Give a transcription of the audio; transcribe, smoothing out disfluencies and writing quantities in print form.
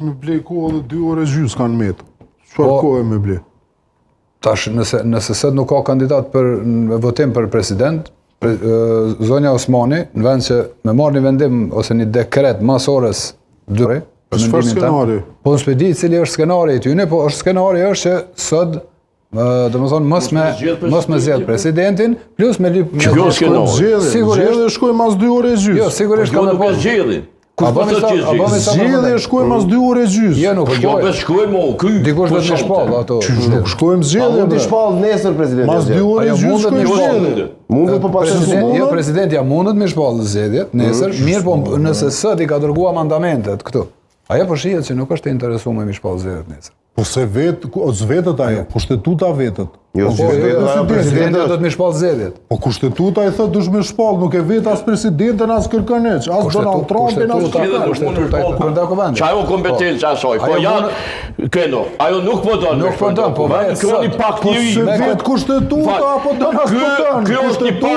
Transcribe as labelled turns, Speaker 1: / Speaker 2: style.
Speaker 1: Me ble kohë edhe 2 orë e gjysë kanë metë. Çfarë
Speaker 2: Po.
Speaker 1: kohë me ble?
Speaker 2: Tash, nëse, nëse sot nuk ka kandidat për në votim për president, pre, e, zonja Osmani, në vend që me marrë një vendim ose një dekret mas orës 2,
Speaker 1: Po çfarë skenari?
Speaker 2: Po unë s'pe di cili është skenari i tyne, po është skenari është që sot do të thonë mos me
Speaker 3: zgjedh
Speaker 2: mos me zgjedh presidentin, plus me lyp me
Speaker 3: Kjo
Speaker 1: Shkojmë
Speaker 3: skenari.
Speaker 1: zgjedhje,
Speaker 2: Sigurisht.
Speaker 1: zgjedhje shkojmë mas 2 orë e gjysë.
Speaker 2: Jo, sigurisht
Speaker 3: Jo
Speaker 2: ka me
Speaker 3: nuk e
Speaker 2: pas.
Speaker 3: zgjedhin. Kush
Speaker 2: A
Speaker 3: po
Speaker 2: bëmi
Speaker 3: thotë
Speaker 2: sa-
Speaker 3: që
Speaker 2: a bëmi
Speaker 3: zgjedhin?
Speaker 2: sa-
Speaker 1: Zgjedhje shkojmë mas 2 orë e gjysë.
Speaker 2: Jo, nuk
Speaker 3: Po jo,
Speaker 2: shkojmë.
Speaker 3: be shkojmë o, ky.
Speaker 2: Dikush
Speaker 3: po
Speaker 2: do të më
Speaker 3: sonte.
Speaker 2: shpall ato.
Speaker 1: Qysh nuk shkojmë
Speaker 4: A
Speaker 1: zgjedhje.
Speaker 4: mund t'i
Speaker 1: bre.
Speaker 4: shpall nesër presidenti?
Speaker 1: Mas 2 orë e
Speaker 2: Ajo
Speaker 1: gjysë
Speaker 2: mundet
Speaker 1: shkojmë
Speaker 2: me shpall.
Speaker 1: zgjedhje.
Speaker 4: Mundet po pas
Speaker 2: President, jo
Speaker 1: mundet?
Speaker 2: presidentja mundet me shpall zgjedhjet nesër, mirë po nëse sot i ka dërguar amendamentet këtu. Ajo po shihet që nuk është e interesuar me shpall zgjedhjet nesër.
Speaker 1: Po se vetë, o s'vetët ajo, kushtetuta vetët.
Speaker 4: Jo,
Speaker 1: Po,
Speaker 4: si
Speaker 1: po,
Speaker 4: vetët,
Speaker 1: jo,
Speaker 4: ajo
Speaker 1: presidenti.
Speaker 2: Presidentja do të më shpall zgjedhjet.
Speaker 1: Po kushtetuta i thotë dush me shpall, nuk e vet as presidentin, as kërkën hiç, as Donald Trumpin, as
Speaker 2: Kushtetuta-
Speaker 3: Zgjedhjet nuk mund të
Speaker 2: Kushtetuta i
Speaker 3: shpall.
Speaker 2: brenda kuvendit.
Speaker 3: Që ajo kompetenca asaj, po
Speaker 2: Ajo
Speaker 3: ja,
Speaker 2: mund-
Speaker 3: keno, ajo nuk po don.
Speaker 2: Nuk po don, po
Speaker 3: vetë.
Speaker 2: vetë
Speaker 3: Kjo
Speaker 2: sot.
Speaker 3: një pak
Speaker 1: Po
Speaker 3: njëri.
Speaker 1: se
Speaker 2: Me
Speaker 1: vet kushtetuta
Speaker 3: Fal.
Speaker 1: apo don as
Speaker 3: Ky-
Speaker 1: po don.
Speaker 3: ky është një
Speaker 1: Kushtetuta
Speaker 3: pak.